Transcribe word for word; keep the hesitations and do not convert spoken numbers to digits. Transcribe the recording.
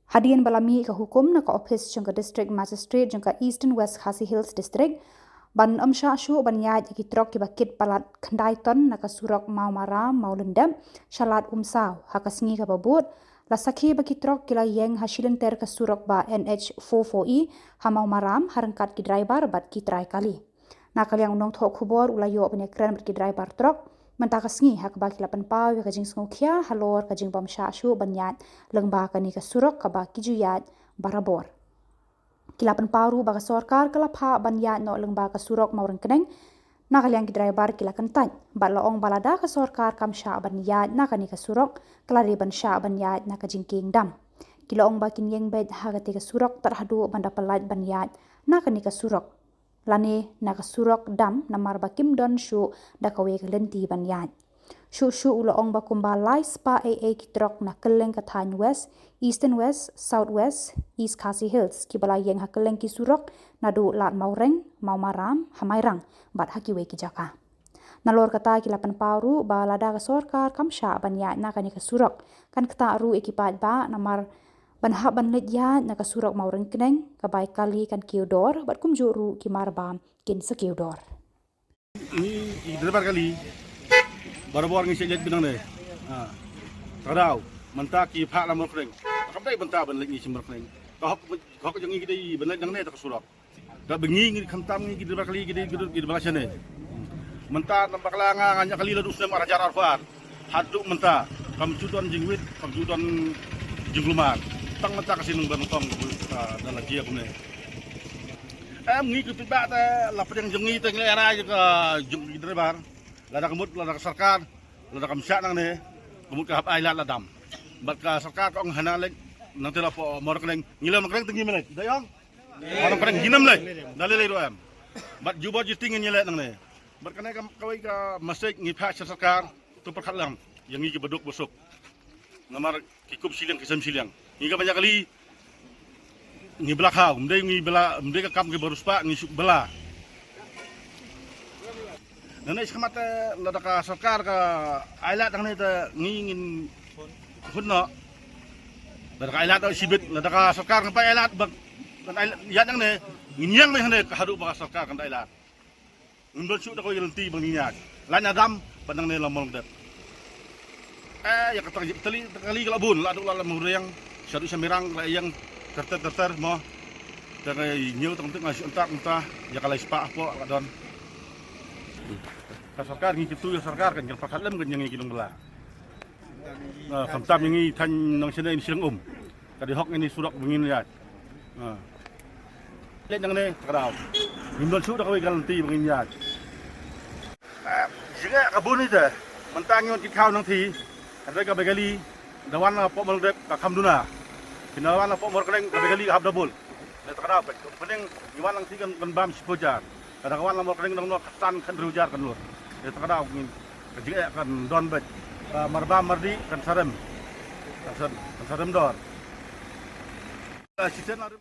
Hadien ba la mih ka hukum na ka ophis jong ka District Magistrate jong ka Eastern West Khasi Hills District ban ym shah shuh ban ïaid ïa ki trok kiba kit palat khyndai ton na ka surok Mawmaram Mawlyndep sha Lad Umsaw ha ka sngi kaba bud, la sakhi ba ki trok ki la ïeng ha shilynter ka surok ba N H four four E ha Mawmaram ha ryngkat ki driver bad ki trai kali. Na ka liang u nongthoh khubor u la ïoh ban ïakren bad ki driver trok mynta ka sngi ha kaba ki la pynpaw ïa ka jingsngewkhia halor ka jingbym shah shuh ban ïaid lyngba kane ka surok kaba ki ju ïaid barabor. Ki la pynpaw ruh ba ka sorkar ka la phah ban ïaid noh lyngba ka surok Mawryngkneng. Na ka liang ki driver ki la kyntait bad la ong ba lada ka sorkar kam shah ban ïaid na kane ka surok, ka la dei ban shah ban ïaid na ka jingkieng dam. Ki la ong ba kin ïeng beit ha kate ka surok tad haduh ban da pyllait ban ïaid na kane ka surok lane na ka surok dam, namar ba kim don shuh da kawei ka lynti ban ïaid. Shuh shuh u la ong ba kumba lai spah eiei ki trok na kylleng ka thaiñ West, Eastern West, South West, East Khasi Hills kiba la ïeng ha kylleng ki surok naduh Lad Mawreng, Mawmaram, ha Mairang bad ha kiwei ki jaka. Nalor kata ki la pynpaw ruh ba lada ka sorkar kam shah ban ïaid na kane ka surok, kan ktah ruh ïa ki paidbah namar ban hap ban leit ïaid na ka surok Mawryngkneng, ka bai kali kan kiew dor bad kumjuh ruh ki marbam kin sa kiew dor. Ngi i driver kali barabor ngi sha leit bynang ne. Ha. Tadaw mynta ki phah na Mawryngkneng. Kam dei bynta ban leit ngi sha Mawryngkneng. Ka hok ka hok jong ngi ki dei ban leit nangne ta ka surok. Da ba ngi ngi khamtam ngi ki driver kali ki dei ki dei ki dei ba la shane. Mynta na bakla nga nga ñiah kali la du snem ar hajar arphew ar. Haduh mynta kam ju don jingwit, kam ju don jingkulmar. Tang mynta ka sien nongbar nongtong, ah, da la jia kumne. Em, ngi ki paidbah te la pdiang jong ngi te ngi la ïa rai jong ka jong ki driver. Lada ka mut, lada ka sorkar, lada kam shah nangne, ka mut ka hap ailad la dam. Bad ka sorkar ka ong hana leit nangte la poi Mawryngkneng, ngi la Mawryngkneng te ngim leit. Da ong? Mawryngkneng ngin ym leit. Da lei lei ruh em. Bad jubor juti ngin ïaleh nangne. Bad kane ka kawei ka message ngi phah sha sorkar, to pyrkhat lang ïa ngi kiba duk ba suk. Namar ki kup shiliang ki sem shiliang. Ngi kaba ñiah kali ngi bla khaw, ym dei ngi bla, ym dei ka kam kiba riewspah ngi shu bla. Nangne shakhmat te lada ka sorkar ka ailad nangne te ngi ngin hun noh. Lada ka ailad noh shibit, lada ka sorkar kan pait ailad bad kan ailad ïaid nangne, ngin ïeng beit hangne haduh ba ka sorkar kan da ailad. Ngim don shuh da kawei ka lynti ba ngin ïaid. Lait na dam bad nangne la Mawlyndep. Eh, ïa kata ka tali, kali ka la bun, la duh la Mawryngkneng, shaduh sha Mairang, la ïeng ter ter ter ter mo. Te ka ñiew tang tang shu antak mynta ïa ka lai spah hapoh la don. Ka sorkar ngi kyntu ïa sorkar kan ïa pyrkhat lem kan ïa ngi ki nongbylla. Ah, khamtam ïa ngi thaiñ nongshane ngi shiliang um. Ka dei hok ngi ni surok ba ngin ïaid. Ah. Leit nangne ta ka daw. Ngim don shuh da kawei ka lynti ba ngin ïaid. Ah, jingeh ka bun ite. Mynta ngi wan kit khaw nangti. Hynrei ka bai kali da wan na poh Mawlyndep ka kham duna. Phin da wan na poh Mawryngkneng ka bai kali ka hap double. Leit ta ka daw peit. Pyneng ngi wan nangti kan, kan bam shiphew hajar. Lada ka wan na Mawryngkneng nang noh khatsan khathynriew hajar kan lut. Leit ta ka daw ngin ka jingeh kan don beit. Ka marbam mardih kan sa rem. Kan sa, kan sa rem dor. Ka shisien la rem.